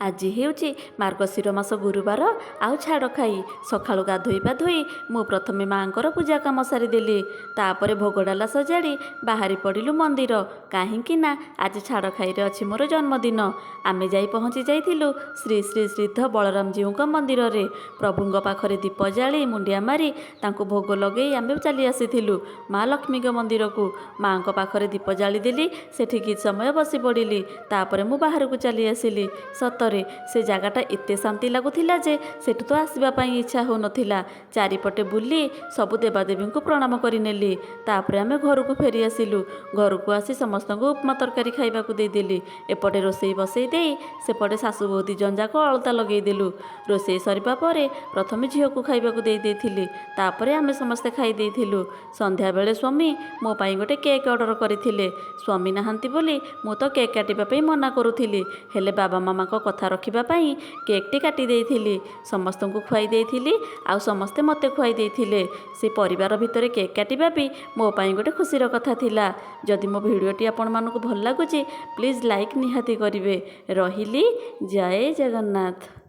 ଆଜି ହେଉଛି ମାର୍ଗଶୀର ମାସ ଗୁରୁବାର ଆଉ ଛାଡ଼ଖାଇ। ସକାଳୁ ଗାଧୋଇ ପାଧୋଇ ମୁଁ ପ୍ରଥମେ ମାଆଙ୍କର ପୂଜା କାମ ସାରିଦେଲି। ତାପରେ ଭୋଗ ଡାଲା ସଜାଡ଼ି ବାହାରି ପଡ଼ିଲୁ ମନ୍ଦିର, କାହିଁକି ନା ଆଜି ଛାଡ଼ଖାଇରେ ଅଛି ମୋର ଜନ୍ମଦିନ। ଆମେ ଯାଇ ପହଞ୍ଚି ଯାଇଥିଲୁ ଶ୍ରୀ ଶ୍ରୀ ସିଦ୍ଧ ବଳରାମଜୀଉଙ୍କ ମନ୍ଦିରରେ। ପ୍ରଭୁଙ୍କ ପାଖରେ ଦୀପ ଜାଳି, ମୁଣ୍ଡିଆ ମାରି, ତାଙ୍କୁ ଭୋଗ ଲଗେଇ ଆମେ ଚାଲି ଆସିଥିଲୁ ମା ଲକ୍ଷ୍ମୀଙ୍କ ମନ୍ଦିରକୁ। ମାଆଙ୍କ ପାଖରେ ଦୀପ ଜାଳିଦେଲି, ସେଠି କିଛି ସମୟ ବସି ପଡ଼ିଲି। ତାପରେ ମୁଁ ବାହାରକୁ ଚାଲି ଆସିଲି। ସତରେ ସେ ଜାଗାଟା ଏତେ ଶାନ୍ତି ଲାଗୁଥିଲା ଯେ ସେଠୁ ତ ଆସିବା ପାଇଁ ଇଚ୍ଛା ହେଉନଥିଲା। ଚାରିପଟେ ବୁଲି ସବୁ ଦେବାଦେବୀଙ୍କୁ ପ୍ରଣାମ କରିନେଲି। ତାପରେ ଆମେ ଘରକୁ ଫେରି ଆସିଲୁ। ଘରକୁ ଆସି ସମସ୍ତଙ୍କୁ ଉପମା ତରକାରୀ ଖାଇବାକୁ ଦେଇଦେଲି। ଏପଟେ ରୋଷେଇ ବସେଇ ଦେଇ ସେପଟେ ଶାଶୁ ବୋହୂ ଦୁଇ ଜଣ ଯାକ ଅଳତା ଲଗେଇଦେଲୁ। ରୋଷେଇ ସରିବା ପରେ ପ୍ରଥମେ ଝିଅକୁ ଖାଇବାକୁ ଦେଇ ଦେଇଥିଲି, ତାପରେ ଆମେ ସମସ୍ତେ ଖାଇ ଦେଇଥିଲୁ। ସନ୍ଧ୍ୟାବେଳେ ସ୍ୱାମୀ ମୋ ପାଇଁ ଗୋଟେ କେକ୍ ଅର୍ଡ଼ର କରିଥିଲେ। ସ୍ୱାମୀ ନାହାନ୍ତି ବୋଲି ମୁଁ ତ କେକ୍ କାଟିବା ପାଇଁ ମନା କରୁଥିଲି, ହେଲେ ବାବା ମାମାଙ୍କ କଥା ରଖିବା ପାଇଁ କେକ୍ଟି କାଟି ଦେଇଥିଲି। ସମସ୍ତଙ୍କୁ ଖୁଆଇ ଦେଇଥିଲି ଆଉ ସମସ୍ତେ ମୋତେ ଖୁଆଇ ଦେଇଥିଲେ। ସେ ପରିବାର ଭିତରେ କେକ୍ କାଟିବା ବି ମୋ ପାଇଁ ଗୋଟେ ଖୁସିର କଥା ଥିଲା। ଯଦି ମୋ ଭିଡ଼ିଓଟି ଆପଣମାନଙ୍କୁ ଭଲ ଲାଗୁଛି, ପ୍ଲିଜ୍ ଲାଇକ୍ ନିହାତି କରିବେ। ରହିଲି, ଜୟ ଜଗନ୍ନାଥ।